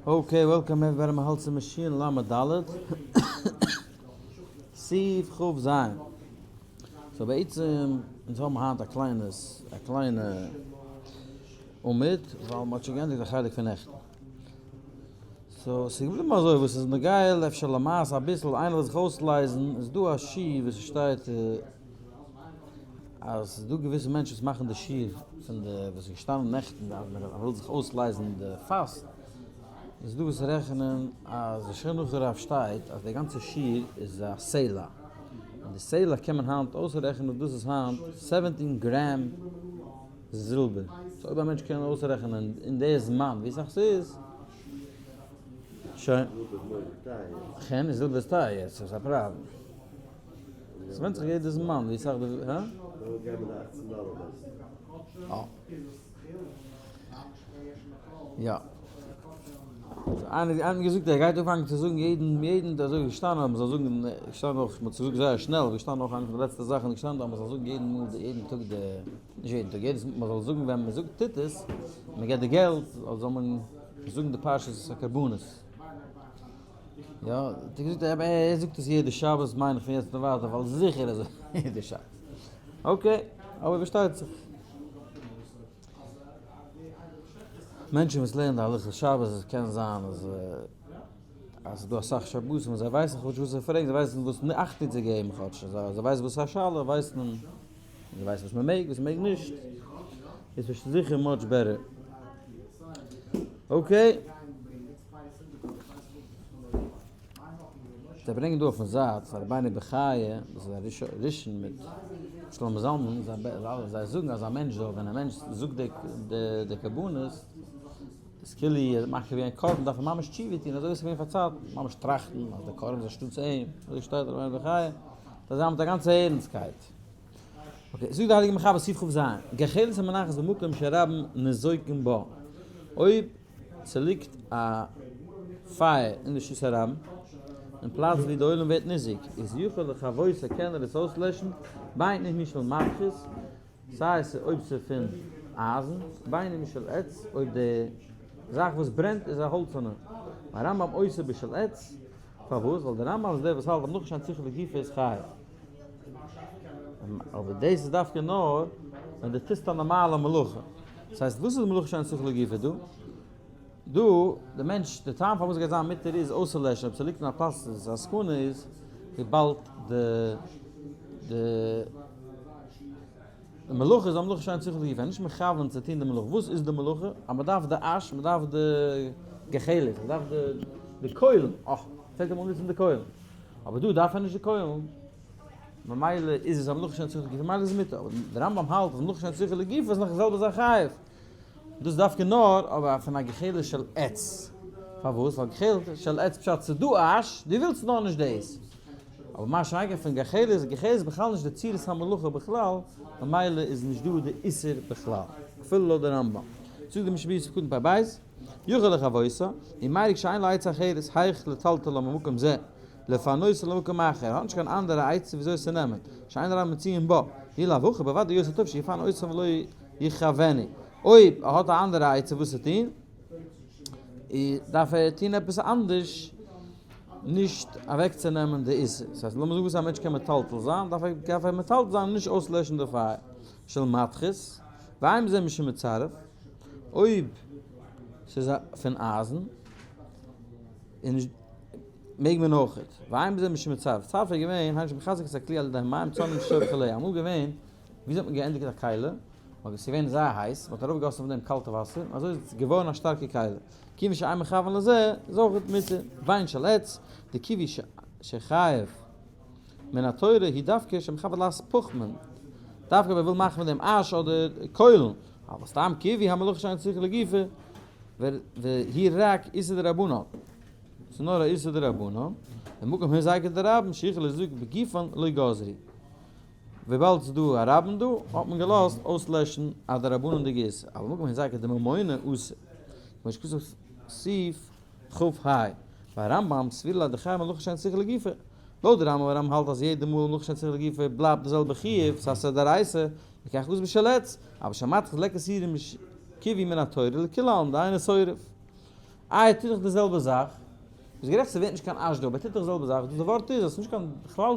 Okay, welcome everybody, מ'האלט צו מאשין ל' ד', סעיף כ ז. So בעצם, אונז האבן היינט א קליינע, א קליינע עמוד, ווייל מ'האט שוין געענדיגט א חלק פון נעכטן. So ס'איז געבליבן אזוי, וואס איז נוגע אפשר למעשה אביסל, איינער וויל זיך אויסלייזן, איז דא א שיעור וואס ס'שטייט אז ס'איז דא געוויסע מענטשן וואס מאכן די שיעור פון די וואס איז געשטאנען נעכטן אז מען וויל זיך אויסלייזן די פאסט, איז דא וואס רעכענען אז די שולחן ערוך הרב שטייט אז די גאנצע שיעור איז א סלע, און די סלע קען מען היינט אויסרעכענען דאס איז היינט seventeen gram זילבער, so אויב א מענטש קען אויסרעכענען אין די זמן ווי סאך ס'איז, שוין. כן, זילבער איז טייער יעצט, ס'איז א פראבלעם. ס'ווענדט זיך יעדע זמן ווי סאך די, הא? אה. יא. איינער האט געזאגט ער גייט אנפאנגען צו זאגן יעדן יעדן אזוי געשטאנען אז מ'זאל זאגן געשטאנען אויך מ'האט געזאגט זייער שנעל געשטאנען אויך איינע פון די לעצטע זאכן געשטאנען אז מ'זאל זאגן יעדן מאל יעדן טאג די נישט יעדן טאג יעדעס מאל מ'זאל זאגן ווען מ'זאגט טוט עס מ'געט די געלט זאל מען זאגן די פרשת הקרבנות. יא, האט ער געזאגט אבער ער זאגט עס יעדע שבת מיין איך פון יעצט און ווייטער ווייל זיכער איז יעדע שבת. Okay, אבער פארשטייט זיך. מענטשן וואס לערנען די הלכות שבת עס קען זיין אז אז ס'איז דא אסאך שבתים וואס זיי ווייסן כאטש וואס זיי פרעגן, זיי ווייסן וואס אכטונג צו געבן כאטש, זיי ווייסן וואס איז א שאלה ווייסט מען, זיי ווייסן וואס מען מעג וואס מען מעג נישט, איז זיכער much better. Okay. זיי ברענגען דא אויפן זייט פאר רבינו בחיי, דאס איז א ראשון מיט שלמה זלמן, זיי זאגן אז א מענטש זאל, ווען א מענטש זאגט די קרבנות, איז כאילו ער מאכט ווי א קרבן, דארף ער ממש תשובה טון, אזוי ווי עס איז געווען פארציילט, ממש טראכטן אז די קרבן איז אנשטאטס אים, אזוי שטייט רבינו בחיי, דארף זיין מיט א גאנצע ערנסטקייט. Okay, זאגט די הייליגע מחבר סעיף כ ז, גחלת המנחת במקום שרבים ניזוקין בה, אויב ס'ליגט א פייער אין רשות הרבים, אין פלאץ ווי די עולם ווערט ניזוק, איז יכול לכבותה קען ער עס אויסלעשן, בין אם היא של מתכת, סיי אויב ס'איז פון אייזן, בין אם היא של עץ, אויב די זאך וואס ברענט איז א האלצערנע. והרמב ם אוסר בשל עץ, פארוואס? ווייל די רמב ם איז דער וואס האלט אז מלאכה שאינה צריכה לגופה איז חייב. אבער דאס איז דווקא נאר ווען דו טוסט א נארמאלע מלאכה. דאס הייסט וואס איז מלאכה שאינה צריכה לגופה דא? דא, די מענטש, די טעם פארוואס גייט זיין מותר איז אויסצולעשן אויב ס'ליגט אין א פלאץ וואס איז א סכנה איז וויבאלד די די מלאכה איז א מלאכה שאינה צריכה לגופה, נישט מכוון צו טון די מלאכה. וואס איז די מלאכה? אז מ'דארף די אש, מ'דארף די גחלת, מ'דארף די קוילן, אה, פעלט אמאל נוצן די קוילן. אבער דא דארף ער נישט די קוילן, ממילא איז עס א מלאכה שאינה צריכה לגופה, ממילא איז עס מותר, אבער דער רמב ם האלט אז מלאכה שאינה צריכה לגופה איז נאך די זעלבע זאך חייב, דאס דווקא נאר אבער פון א גחלת של עץ, פארוואס? ווייל גחלת של עץ פשט ס'איז דא אש, דו ווילסט נאר נישט דאס, אבער מה שאין כן פון גחלת, גחלת איז בכלל נישט די צורת המלאכה בכלל, ממילא איז נישט דא די איסור בכלל, אפילו לויט די רמב ם. זאגט די משנה ברורה סעיף קטן פ ב, יכול לכבותה, ומרק שאין לו עצה אחרת היאך לטלטלה ממקום זה לפנותה למקום אחר, ער האט נישט קיין אנדערע עצה וויאזוי עס צו נעמען, שאין רבים מצויין בה, אי לאו הכי בוודאי יותר טוב שיפנה אותם ולא יכוונה, אויב ער האט א אנדערע עצה וואס צו טון, דארף ער טון עפעס אנדערש נישט אוועקצונעמען די איסור, דאס הייסט לאמיר זאגן וואס א מענטש קען מטלטל זיין, דארף ער מטלטל זיין און נישט אויסלעשן די פייער של מתכת, ואין בזה משום מצרף. אויב ס'איז פון אייזן איז נישט מעג מען אויכעט. ואין בזה משום מצרף. צרף איז געווען היינו שמחזק את הכלי על ידי מים צוננין ששופכין עליה. אמאל געווען וויאזוי האט מען געענדיגט א כלי? ווייל עס איז געווען זייער הייס, מען האט ארויפגעגאסן אויף דעם קאלטע וואסער און אזוי איז עס געווארן א שטארקע כלי. כיוון שאין מכוון לזה איז אויכעט מותר. בין של עץ, דכיווי שחייב. מן התורה היא דווקא שמכוון לעשות פחמין, דווקא ווען מ'וויל מאכן פון דעם אש אדער קוילן, אבל סתם כיווי המלאכה שאינה צריכה לגופה, והיא רק איסור דרבנן, ס'איז נאר א איסור דרבנן, במקום היזקא דרבים שיכול לזעוק בגופן לא גזרו. וויבאלד ס'איז דא א רבים דא, האט מען געלאזט אויסלעשן א דרבנן'דיגע איסור, אבל במקום היזקא דממונא אסור, כמו שכתוב סעיף כ ה, והרמב ם סבירא ליה דחייב מלאכה שאינה צריכה לגופה. לויט די רמב ם הרמב ם האלט אז יעדע מאל מלאכה שאינה צריכה לגופה בלייבט די זעלבע חיוב, ס'איז א דאורייתא, וכך אסור בשל עץ, אבל של מתכת ליכא איסורא כיווי מן התורה לכולי עלמא דאינו שורף. איי ער טוט דאך די זעלבע זאך. ביסט גערעכט ס'ווערט נישט קיין אש דא, אבער ער טוט דאך די זעלבע זאך. די ווארט איז אז ס'איז נישט קיין בכלל,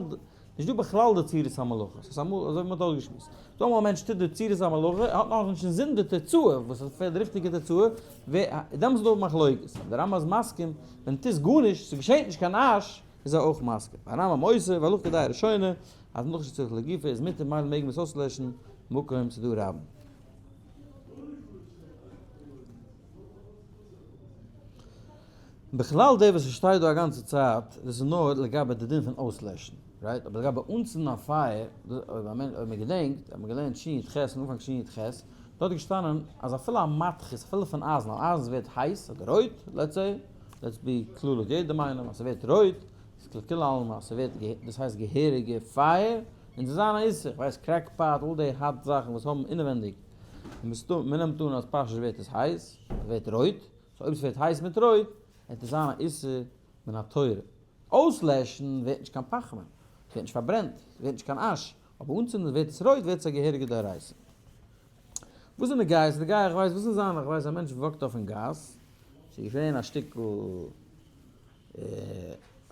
נישט דא בכלל די צורת המלאכה. ס'איז אמאל, אזוי ווי מ'האט אויסגעשמועסט. דא אמאל א מענטש טוט די צורת המלאכה, ער האט נאכנישט אינזין די תוצאה, וואס איז די ריכטיגע תוצאה, דעמאלטס איז דא מחלוקת. אבער דער רמב ם איז מסכים, ווען דו טוסט גארנישט, ס'געשעט נישט קיין אש, איז ער אויך מסכים. הרמב ם אוסר, והלכה כדעה ראשונה, אז מלאכה שצריך לגופה איז מותר, ממילא מעג מען עס אויסלעשן מקום ס'דא רבים. בכלל די וואס ס'שטייט דא א גאנצע צייט, דאס איז נאר לגבי די דין פון אויסלעשן, right? אבער לגבי אנצינדן א פייער, אויב מען געדענקט, האט מען געלערנט שין י ח, אנפאנג שין י ח, דארט איז געשטאנען אז אפילו א מתכת, אפילו פון אייזן, ווייל אייזן ווערט הייס אדער רויט, let's say, let's be כללית יעדעם איינעם אז ס'ווערט רויט, איז כלכולי עלמא אז ס'ווערט, דאס הייסט געהעריגע פייער, און ס'איז זיין א איסור, כ'ווייס crack pot, all די hot זאכן וואס האבן אינעווענדיג, און מ'נעמט אן אז פשוט ווערט עס הייס, עס ווערט רויט, so אויב ס'ווערט הייס מיט רויט, וועט עס זיין א איסור מן התורה. אויסלעשן ווערט נישט קיין פחמים, ס'ווערט נישט פארברענט, ס'ווערט נישט קיין אש, אבער אנצינדן ווערט עס רויט ווערט עס א געהעריגע דאורייתא. וואס איז נוגע? ס'איז נוגע איך ווייס וואס איז זיין איך ווייס א מענטש walk ט אויפן גאס, ס'איז געשען א שטיקל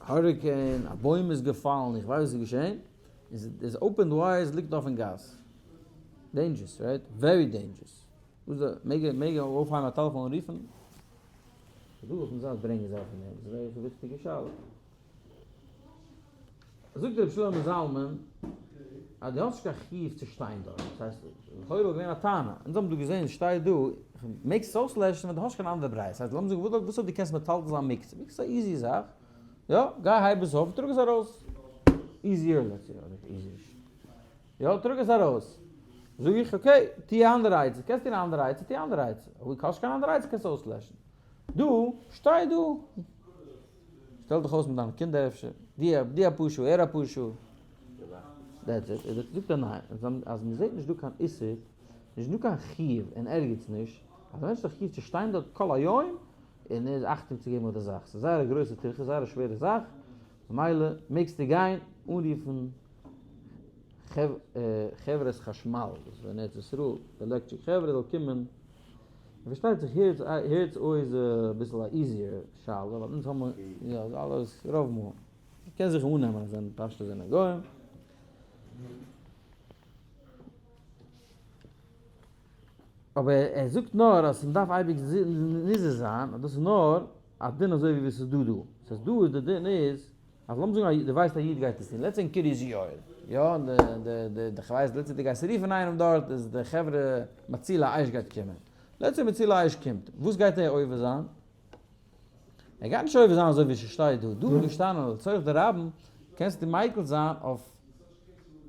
hurricane, א בוים איז געפאלן, איך ווייס וואס איז געשען, איז open wires ליגט אויפן גאס. Dangerous, right? Very dangerous. וואס איז מעג ער מעג ער אויפהייבן א טעלעפאן און רופן? דא אויפן זייט ברענגען זיי פון דעם, דאס איז א וויכטיגע שאלה. זאגט רבי שלמה זלמן אז דו האסט נישט קיין חיוב צו שטיין דארט, דאס הייסט לכאורה וואלט געווען א טענה, אונז האבן דא געזען שטייט דא מעגסט עס אויסלעשן ווען דו האסט קיין אנדערע ברירה, דאס הייסט לאמיר זאגן וואס אויב דו קענסט מטלטל זיין מוקצה, מוקצה איז א easy זאך, יא גיי הייב עס אויף און טראג עס ארויס, easier let's say, אדער easier, יא טראג עס ארויס, זאג איך okay טוה א אנדערע עצה, קענסט טון א אנדערע עצה, טוה א אנדערע עצה, אויב האסט קיין אנדערע עצה קענסטו אויסלעשן, דא שטיי דא. שטעל דיך אויס מיט דיינע קינדער אפשר, די אפאר שעה, ער אפאר שעה. That's it. זאגט ער ניין, אז מען זעט נישט דא קיין איסור, נישט דא קיין חיוב אין ערגעץ נישט, אז א מענטש האט א חיוב צו שטיין דארט כל היום, און ער איז אכטונג צו געבן אויף די זאך, ס'איז זייער א גרויסע טירחה, זייער א שווערע זאך, ממילא מעגסטו גיין אנרופן חברת חשמל, דאס איז אין ארץ ישראל, די עלעקטריק חברה זאל קומען און פארשטייט זיך here it's always אביסל א easier שאלה ווייל אונז האבן יא אלעס רוב מאל מ'קען זיך אננעמען אז זענען פשטות זענען גוים. אבער ער זאגט נאר אז מ'דארף אייביג נזהר זיין אז דאס איז נאר א דין אזוי ווי עס איז דא דא. ס'הייסט דא איז די דין איז אז לאמיר זאגן אז דו ווייסט א איד גייט עס טון, let's say אין קרית יואל, יא, און די די די די כ'ווייס let's say דו גייסט רופן איינעם דארט איז די חברה מצילי אש גייט קומען, let's say מצילי אש קומט, וואס גייט ער עובר זיין? ער גייט נישט עובר זיין אזוי ווי ס'שטייט דא, דא איז געשטאנען לצורך די רבים קענסטו מיקל זיין אויף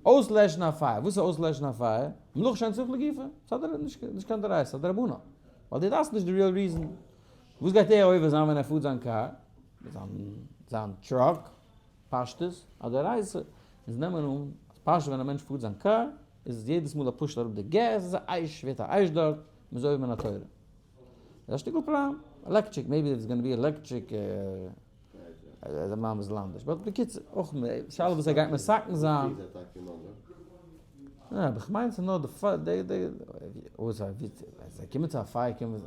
אויסלעשן א פייער, וואס איז אויסלעשן א פייער? מלאכה שאין צריך לגופה, ס'איז נישט קיין דאורייתא, ס'איז א דרבנן, ווייל דו דארפסט נישט די real reason, וואס גייט ער עובר זיין ווען ער פארט זיין קאר? זיין truck, פשטות, א דאורייתא, אונז נעמען אן אז פשטות ווען א מענטש פארט זיין קאר, איז יעדעס מאל ער push ט אראפ די געז, איז א אש, ווערט א אש דארט, מ'איז עובר מן התורה. איז א שטיקל פראבלעם, electric, maybe it's gonna be electric, איז א ממזל אנדערש, but בקיצור, אויך שאלה וואס ער גייט מתקן זיין. ניין, אבער כ'מיין ס'איז נאר די די די, זיי קומען צו א פייער קומען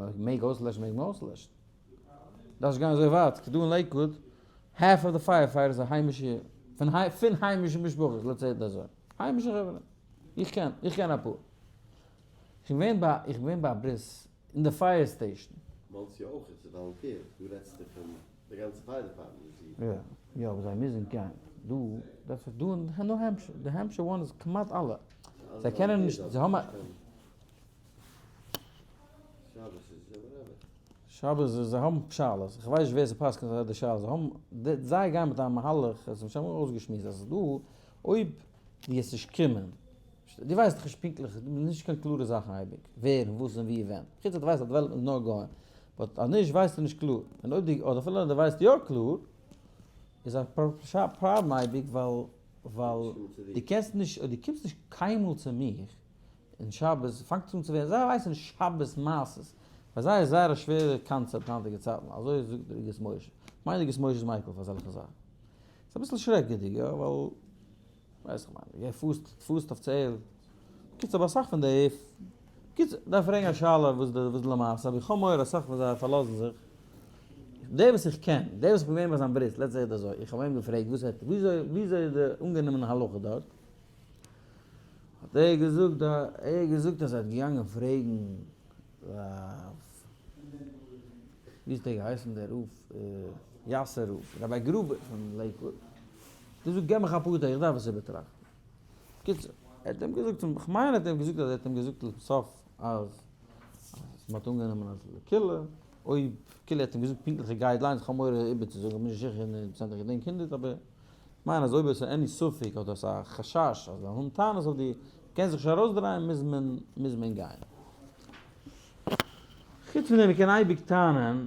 אז מ'מעג אויסלעשן מעג מען אויסלעשן. דארפסט גיין אזוי ווייט, כ'דא אין לעיקוואוד, half of the firefighters זענען היימישע, פון פון היימישע משפחות, let's say it אזוי, היימישע חברה, איך קען, איך קען אפאר. איך בין געווען ביי, איך בין געווען ביי א ברית אין די fire station. מאנסי אויך איז volunteer, דא רעדסטו פון די גאנצע fire department איז אידן. יא, יא אבער זיי מוזן גיין, דא, דאס איז דא אין ניו העמפשיר, די העמפשיר one איז כמעט אלע, זיי קענען נישט, זיי האבן א. שבת איז whatever. שבת איז זיי האבן שאלות, איך ווייס נישט ווער ס'פסק'נט אזוי די שאלות, זיי האבן, זיי גייען מיט א מהלך, עס איז שוין אמאל אויסגעשמועסט אז דא אויב דו וועסט נישט קומען, דו ווייסט דאך נישט פונקטליך, נישט קיין קלארע זאכן אייביג, ווער און וואס און ווי און ווען, חוץ אז דו ווייסט אז development איז נאר גוים, but אז נישט ווייסטו נישט קלאר, און אויב דו, אדער אפילו אז דו ווייסט יא קלאר, איז א פראבלעם אייביג ווייל ווייל דו קענסט נישט, אויב דו קומסט נישט קיינמאל צו מיך, און שבת פאנגט אן צו ווערן, זיי ווייסן נישט שבת מעשות, ביי זיי איז זייער א שווערע קאנצעפט היינטיגע צייטן, אזוי זאגט דער אגרות משה, כ'מיין דער אגרות משה איז מיקל פאר אזעלכע זאכן, ס'איז אביסל שרעקעדיג יא, ווייל ווייס איך מיין, גיי פארסט פארסט אפיציעל, בקיצור אבער אסאך פון די, בקיצור דארף פרעגן א שאלה וואס די וואס די למעשה, אבער איך האב מורא אסאך פון זיי פארלאזן זיך. דער וואס איך קען, דער וואס איך בין געווען ביי זיין ברית, let's say אזוי, איך האב אים געפרעגט וואס האט, וויאזוי, וויאזוי איז די אנגענומענע הלכה דארט? האט ער געזאגט, ער האט געזאגט אז ער האט געגאנגען פרעגן רב, ווי האט ער געהייסן דער רב, יאסער רב, Rabbi גרובער פון לעיקוואוד, האט ער געזאגט געב מיך אפאר טעג איך דארף עס איבערטראכטן. בקיצור, ער האט אים געזאגט, איך מיין ער האט אים געזאגט אז ער האט אים געזאגט לסוף אז מען האט אנגענומען אז לקולא, אויב כאילו ער האט אים געזאגט פונקטליכע guidelines, איך האב מורא איבערצוזאגן, איך בין נישט זיכער הונדערט פראצענט איך געדענק הונדערט, אבער איך מיין אז אויב עס איז any ספק אדער עס איז א חשש אז זיי האבן טענות אויף דיר, קען זיך נישט ארויסדרייען מוז מען מוז מען גיין. חוץ פון דעם מען קען אייביג טענה'ן,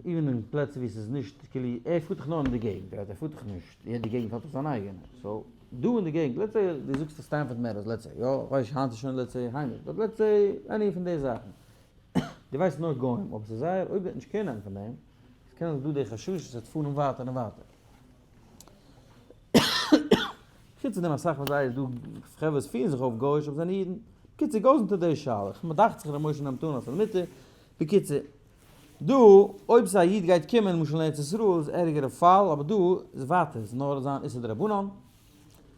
even אין פלעצער ווי עס איז נישט כאילו, ער פארט דאך נאר אין די געגנט, right? ער פארט דאך נישט, יעדע געגנט האט דאך זיין אייגענע, so דא אין די געגנט, let's say דו זאגסט סטעמפארד מעדאוס, let's say, יא, כ'ווייס נישט היינט איז שוין let's say היימיש, but let's say any פון די זאכן, דו ווייסט נאר גוים, אבער ס'איז זייער, אויב וועט נישט care נעמען פון דעם, עס קען זיין דא די חששות עס וועט פארן ווייטער און ווייטער. חוץ פון דעם אסאך פון זיי איז דא חברה וואס פירן זיך אויף גוי'איש אבער זענען אידן. בקיצור goes into די שאלה, כ'מיין דאכט זיך ר' משה נעמט אן אז ס'איז מותר, בקיצור, דא אויב ס'איז א איד גייט קומען למשל אין ארץ ישראל איז ערגערע פאל אבער דא איז ווייטער איז נאר זיין איסור דרבנן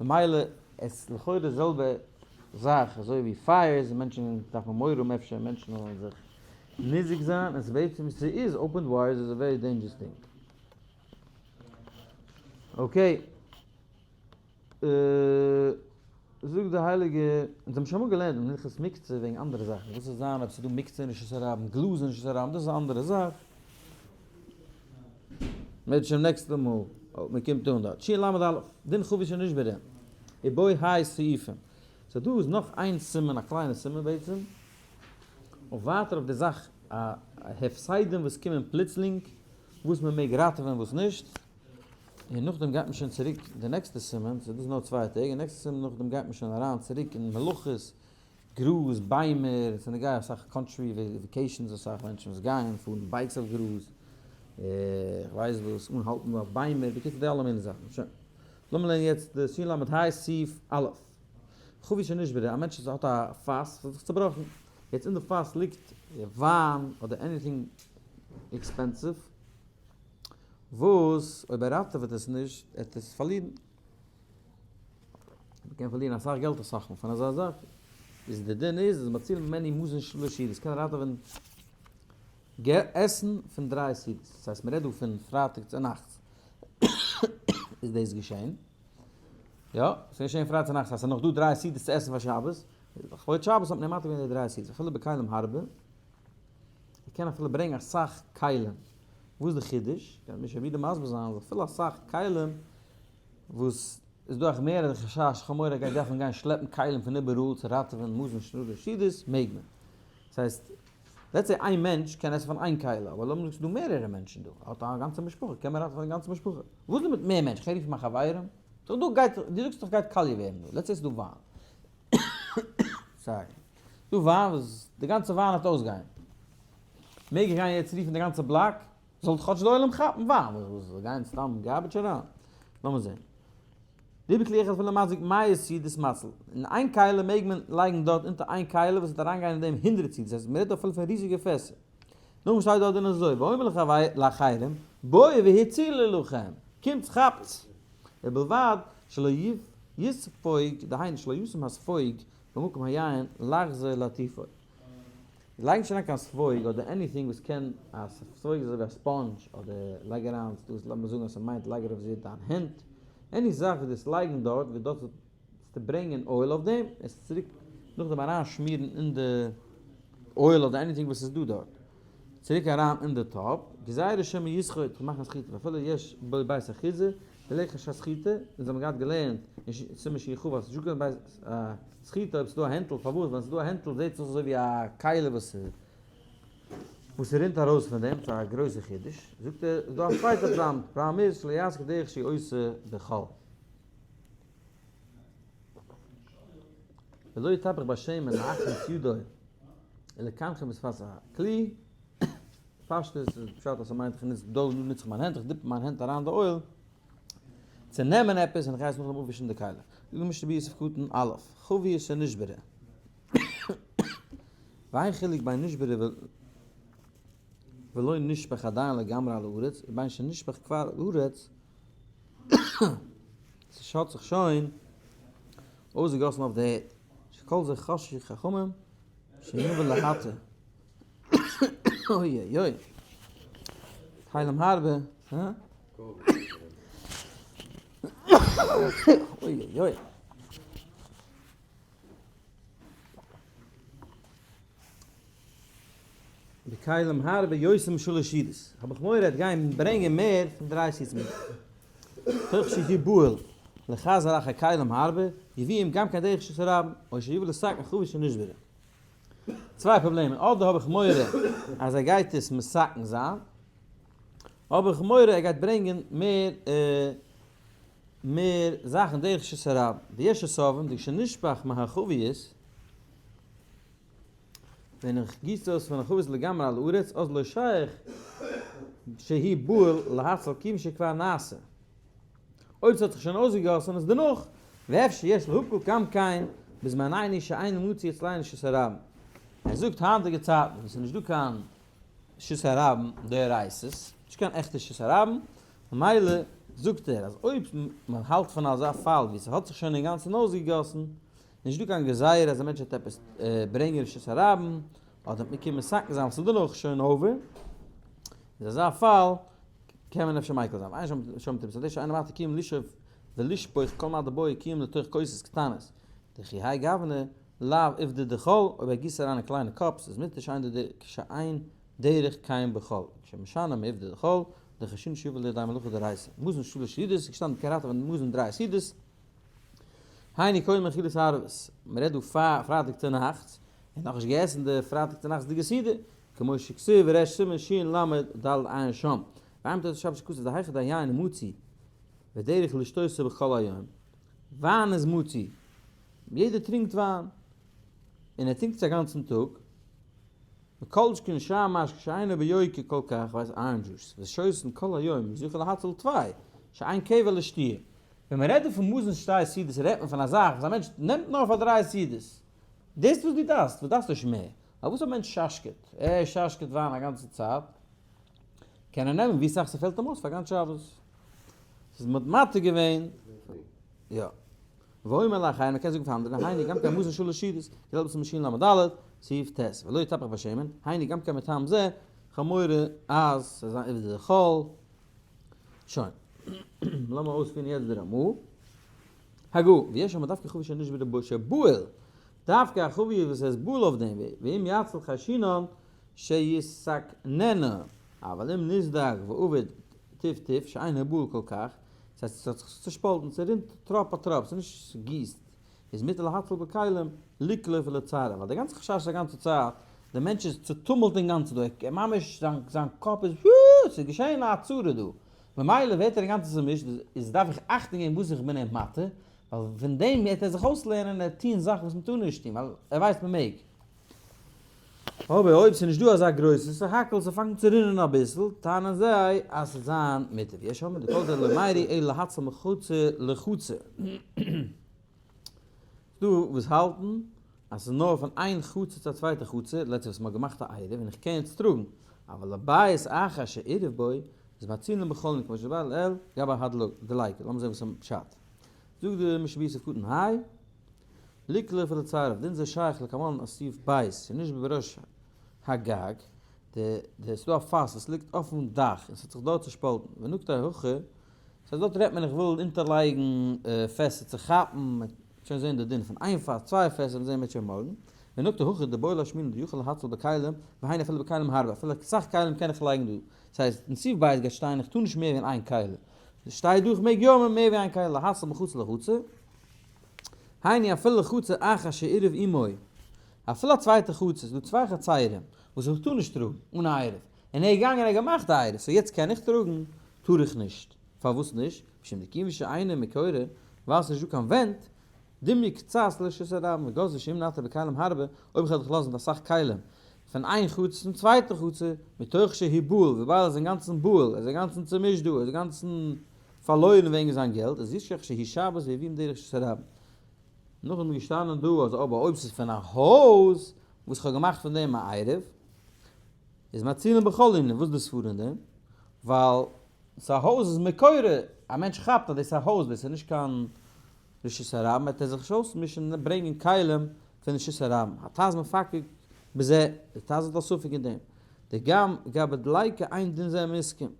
ממילא עס לכאורה די זעלבע זאך אזוי ווי פייערס און מענטשן דארף מען מורא האבן אפשר מענטשן זאלן זיך ניזוק זיין און ס'בעצם ס'איז opened wires איז א very dangerous thing. Okay. זאגט די הייליגע, אונז האבן שוין אמאל געלערנט אין הלכות מוקצה וועגן אנדערע זאכן, וואס איז זיין אויב ס'איז דא מוקצה אין רשות הרבים, גלאז אין רשות הרבים, דאס איז א אנדערע זאך. מ'וועט שוין נעקסטע מאל, אויב מ'קומט אן דארט. שין למד אלף, דין חבית שנשברה, ובו ה' סעיפים. so דא איז נאך איין סימן, א קליינע סימן בעצם, אויף ווייטער אויף די זאך, א הפסדים וואס קומען פלוצלינג, וואס מ'מעג ראטעווען וואס נישט. און נאכדעם גייט מען שוין צוריק די נעקסטע סימן, ס'איז דאס נאר צוויי טעג, די נעקסטע סימן נאכדעם גייט מען שוין אריין צוריק אין מלאכות, גראז, ביימער, ס'איז נוגע אסאך country vacations אסאך מענטשן וואס גייען פארן bikes אויף גראז, איך ווייס וואס, אנהאלטן אויף ביימער, בקיצור די אלע מיני זאכן, שוין. לאמיר לערנען יעצט די שין למד ה' סעיף א'. חבית שנשברה, א מענטש וואס האט א פאס וואס האט זיך צובראכן, יעצט אין די פאס ליגט וויין אדער anything expensive, וואס אויב ער ראטעוועט עס נישט וועט עס פארלירן, מען קען פארלירן אסאך געלט אסאך מאל פון אזא זאך, איז די דין איז אז מציל ממנו מזון שלש סעודות קען ראטעווען עסן פון דריי סעודות, דאס הייסט מען רעדט דא פון פרייטאג צו נאכטס איז דאס געשען, יא, ס'איז געשען פרייטאג צו נאכטס, אז ס'איז נאך דא דריי סעודות צו עסן פאר שבת, לכבוד שבת האט מען אים מתיר געווען די דריי סעודות, אפילו בכלים הרבה. ער קען אפילו ברענגען אסאך כלים. וואס איז די חידוש? קען מיר שוין ווידער מסביר זיין אז אפילו אסאך כלים וואס איז דא אויך מער די חשש חמור ער גייט דארפן גיין שלעפן כלים פון איבעראל צו ראטעווען מזון שלש סעודות מעג מען. דאס הייסט, let's say איין מענטש קען עסן פון איין כלי, אבער לאמיר זאגן ס'איז דא מערערע מענטשן דא, ער האט א גאנצע משפחה, קען מען ראטעווען די גאנצע משפחה. וואס איז מיט מער מענטשן? כ'קען רופן מיין חברים? דא גייט, דו זאגסט דאך גייט קאליע ווערן דא, let's say ס'איז דא וויין. sorry. דא וויין וואס די גאנצע וויין וועט אויסגיין. מעג איך גיין יעצט רופן די גאנצע בלאק? זאל כאטש די עולם כאפן וויין, וואס וואס זאל גיין סתם garbage אריין? לאמיר זען. דבכלי אחד אפילו מזיק מאה סעודות מציל. אין איין כלי מעג מען לייגן דארט אונטער איין כלי וואס וועט אריינגיין אין דעם הונדרעט סעודות. דאס הייסט מ'רעדט דא אפילו פון ריזיגע פעסער. נאכדעם שטייט דארט דין אזוי, ואומר לאחרים, בואו והצילו לכם, קומטס כאפטס! ובלבד שלא יספוג, דהיינו שלא ישים הספוג במקום היין לחזור להטיפו. לייג נישט אריין קיין ספוג אדער anything וואס קען, א ספוג איז אזויווי א sponge, אדער לייג אריין, ס'דא לאמיר זאגן אז ס'מיינט לייג ארויף זיך דיין הענט, any זאך וואס דאס לייגן דארט וועט דארט צו ברענגען oil אויף דעם, עס צוריק נאכדעם אריין שמירן אין די oil אדער anything וואס איז דא דארט, צוריק אריין אין די טאפ, גזירה שמא יסחוט, צו מאכן סחיטה, ואפילו יש בו בית אחיזה, דלא חשש סחיטה, אונז האבן געהאט געלערנט אין סימן שכ אז ס'נישטא קיין בית סחיטה אויב ס'איז דא א הענטל, פארוואס? ווייל ס'איז דא א הענטל זעט עס אויס אזוי ווי א כלי וואס וואס ס'רינט ארויס פון דעם, ס'איז א גרויסע חידוש, זאגט ער, איז דא א צווייטע טעם, טעם איז שלא יעשה כדרך שעושה בחול. ולא יטפח בשמן להכניס ידו ולקנחו בשפת הכלי, פשטות איז פשט אז ס'מיינט איך נוץ דא נוץ איך מיין הענט, איך dip מיין הענט אריין די oil צו נעמען עפעס און איך גיי עס נאכדעם אפווישן די כלי. זאגט די משנה ברורה סעיף קטן א', חבית שנשברה. ואין חילוק בין נשברה ול. ולא נשפך עדיין לגמרי על הארץ, ובין שנשפך כבר על הארץ, ס'האט זיך שוין אויסגעגאסן אויף די ערד, שכל זה חששו חכמים שיבא להתיר. אוי אוי אוי. תהלים הרבה, הא? אוי אוי אוי. בכלים הרבה יותר משלש סעודות. האב איך מורא ער וועט גיין ברענגען מער פון דריי סעודות. תוך שהי' בהול לחזר אחר כלים הרבה, יביאם גם כן דרך רשות הרבים, או שיבא לתקן חבית שנשברה. צוויי פראבלעמען, אדער האב איך מורא אז ער גייט עס מתקן זיין, האב איך מורא ער גייט ברענגען מער מער זאכן דרך רשות הרבים. ויש שסוברים דכשנשפך מהחבית, ווען איך גיס אויס פון החבית לגמרי על הארץ, אז לא שייך שהי' בהול להציל כיוון שכבר נעשה. אויב ס'האט זיך שוין אויסגעגאסן איז דערנאך, ואפשר יש להקל גם כן בזמנינו שאין מצוי אצלינו רשות הרבים. ער זאגט היינטיגע צייטן ווען ס'איז נישט דא קיין רשות הרבים דאורייתא'ס, נישט קיין עכטע רשות הרבים, ממילא זאגט ער אז אויב מען האלט פון אזא פאל ווי ס'האט זיך שוין אינגאנצן אויסגעגאסן, נישט דא קיין גזירה אז א מענטש וועט עפעס ברענגען רשות הרבים, אדער מען קען מתקן זיין וואס איז דערנאך שוין over, איז אזא פאל קען מען אפשר מיקל זיין, ועיין שם תימס הדשא אינו מתיר כי אם לשאוב ולשפוך כל מה דבעי כי אם לתוך כוסות קטנות, דכי האי גוונא לאו עובדא דחול, אויב ער גיסט אריין אין קליינע cups איז מותר שאין דרך כן בחול, כשמשנה מעובדא דחול, דחיישינן שיבא לידי מלאכה דאורייתא, מזון שלש סעודות איז געשטאנען קען ראטעווען מזון דריי סעודות, היינו קודם אכילת ערבית, מען רעדט דא פאר פרייטאג צונאכטס, און נאכנישט געעסן די פרייטאג צונאכטסדיגע סעודה, כמו שכתיב ריש סימן שין למד ד' עיין שם, ועיין בתוס' שבת שכתוב דהיכא דיין מצוי ודרך לשתותו בכל היום, וויין איז מצוי, יעדער טרינקט וויין, און ער טרינקט עס א גאנצן טאג, מכל שכן שאר משקה שאינו ביוקר כל כך, ווייס orange juice, ושותין כל היום איז יכול להציל טפי, שאין קבע לשתיה. ווען מען רעדט דא פון מזון שתי סעודות רעדט מען פון א זאך וואס א מענטש נעמט נאר פאר דריי סעודות. דאס וואס דו דארפסט, וואס דארפסט נישט מער. אבער וואס א מענטש שאשקעט, ער שאשקעט וויין א גאנצע צייט, קען ער נעמען ווי סאך ס'פעלט אים אויס פאר גאנץ שבת. ס'איז מתיר געווען. יא. ואומר לאחרים, מ'קען זאגן פאר אנדערע, היינו גם כן מזון שלש סעודות, כדלהלן סימן שין למד ד', סעיף ט', ולא יטפח בשמן, היינו גם כן מטעם זה, כ'האב מורא אז ס'זאל זיין עובדא דחול. שוין. לאמיר אויספירן יעצט די רמא. הגה, ויש שם דווקא חבית שנשברה בו שבועל, דווקא א חבית וואס איז בהול אויף דעם, ואם יציל חיישינן שיתקננה, אבל אם נסדק ועובד טיפטוף שאינו בהול כל כך, ס'הייסט ס'האט זיך צושפאלטן, ס'רינט טראפ א טראפ, ס'איז נישט ס'גיסט, איז מותר להציל בכלים לקלוף ולצרף, ווייל די גאנצע חשש איז א גאנצע צייט, די מענטש איז צוטומלט אינגאנצן דא, ער ממש זיין זיין קאפ איז וואו, ס'איז געשען א צרה דא, ממילא ווערט ער אינגאנצן צומישט, איז דארף איך אכטונג געבן וואס איך בין אים מתיר, ווייל פון דעם וועט ער זיך אויסלערנען ער טון זאכן וואס מ'טאר נישט טון, ווייל ער ווייסט מ'מעג. אבער אויב ס'איז נישט דא אזא גרויסע סך הכל ס'פאנגט צו רינען אביסל, טענה'ן זיי אז ס'איז זיין מותר. ויש אומרים דכל זה לא מיירי אלא להציל מחצר לחצר. ס'דא וואס האלטן אז ס'איז נאר פון איין חצר צו א צווייטע חצר, let's say וואס מ'האט געמאכט א עירוב און איך קען יעצט טראגן, אבל לבית אחר שעירב בו איז מצילין בחולין כמו שנתבאר לעיל גבי הדליקה. לאמיר זען וואס איז פשט. זאגט די משנה ברורה סעיף קטן ה. לקלוף ולצרף, דין זה שייך לקמן סעיף בית, ס'איז נישט בראש הגג, די די ס'דא א פאס וואס ליגט אויפן דאך און ס'האט זיך דארט צושפאלטן, ונקטה הכא, ס'הייסט דארט רעדט מען איך וויל אונטערלייגן פעסער צו כאפן, מ'וועט שוין זען די דין פון איין פאס, צוויי פעסער, מ'וועט זען מירצעשעם מארגן, ונקטה הכא דבעי לאשמועינן דיכול להציל בכלים, והיינו אפילו בכלים הרבה, אפילו אסאך כלים קען איך לייגן דא, ס'הייסט אין סעיף בית גייט שטיין איך טאר נישט מער ווי איין כלי, שטייט דא איך מעג יא מער ווי איין כלי, להציל מחצר לחצר. היינו אפילו חצר אחת שעירב עמו, אפילו א צווייטע חצר, ס'איז דא צוויי חצרים וואס איך טאר נישט טראגן אן א עירוב, און ער איז געגאנגען און ער האט געמאכט א עירוב, so יעצט קען איך טראגן? טאר איך נישט. פארוואס נישט? משום דכיון שאינו מקורה, ווייל ס'איז נישט דא קיין ווענט, דומיא קצת לרשות הרבים, וגזרו שאם נתיר בכלים הרבה, אויב איך וועל דיך לאזן מיט אסאך כלים, פון איין חצר צום צווייטן חצר, מתוך שהוא בהול, וויבאלד ער איז אינגאנצן בהול, ער איז אינגאנצן צומישט דא, ער איז אינגאנצן פארלוירן וועגן זיין געלט, איז ישכח שהיא שבת ויביאם דרך רשות הרבים. נאכדעם איז געשטאנען דא אז אבער אויב ס'איז פון א הויז וואס כ'האב געמאכט פון דעם א עירוב. איז מצילין בכל ענין, וואס איז די סברא אין דעם? ווייל ס'א הויז איז מקורה, א מענטש כאפט אז דאס איז א הויז, דאס איז נישט קיין רשות הרבים, וועט ער זיך נישט אויסמישן און ברענגען כלים פון רשות הרבים. הטז מפקק בזה, די טז האט א ספק אין דעם. דגם גבי דליקה אין דין זה מסכים.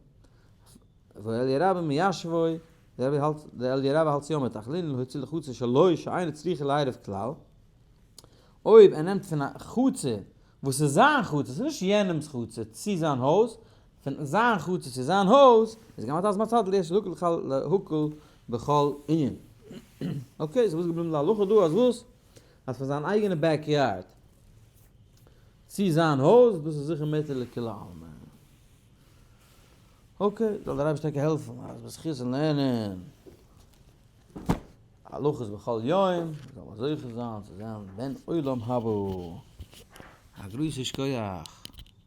ואליה רבה מיישבוי, דער רבי האלט, דער אליה רבה האלט יא מיט אכלין להוציא לחצר שלו שאינו צריכה לערב כלל. אויב ער נעמט פון א חצר וואס איז זיין חצר, ס'איז נישט יענעמ'ס חצר, צו זיין הויז, פון זיין חצר צו זיין הויז, איז גם הטז מצד ליש להקל בכל ענין. okay, so וואס איז געבליבן להלכה דא? אז וואס? אז פון זיין אייגענע backyard צו זיין הויז, דאס איז זיכער מותר לכולי עלמא. okay, זאל דער אייבערשטער טאקע העלפן אז בזכות זאל לערנען הלכות בכל יום, זאל מען זוכה זיין צו זיין בן עולם הבא. א גרויסע שכוח.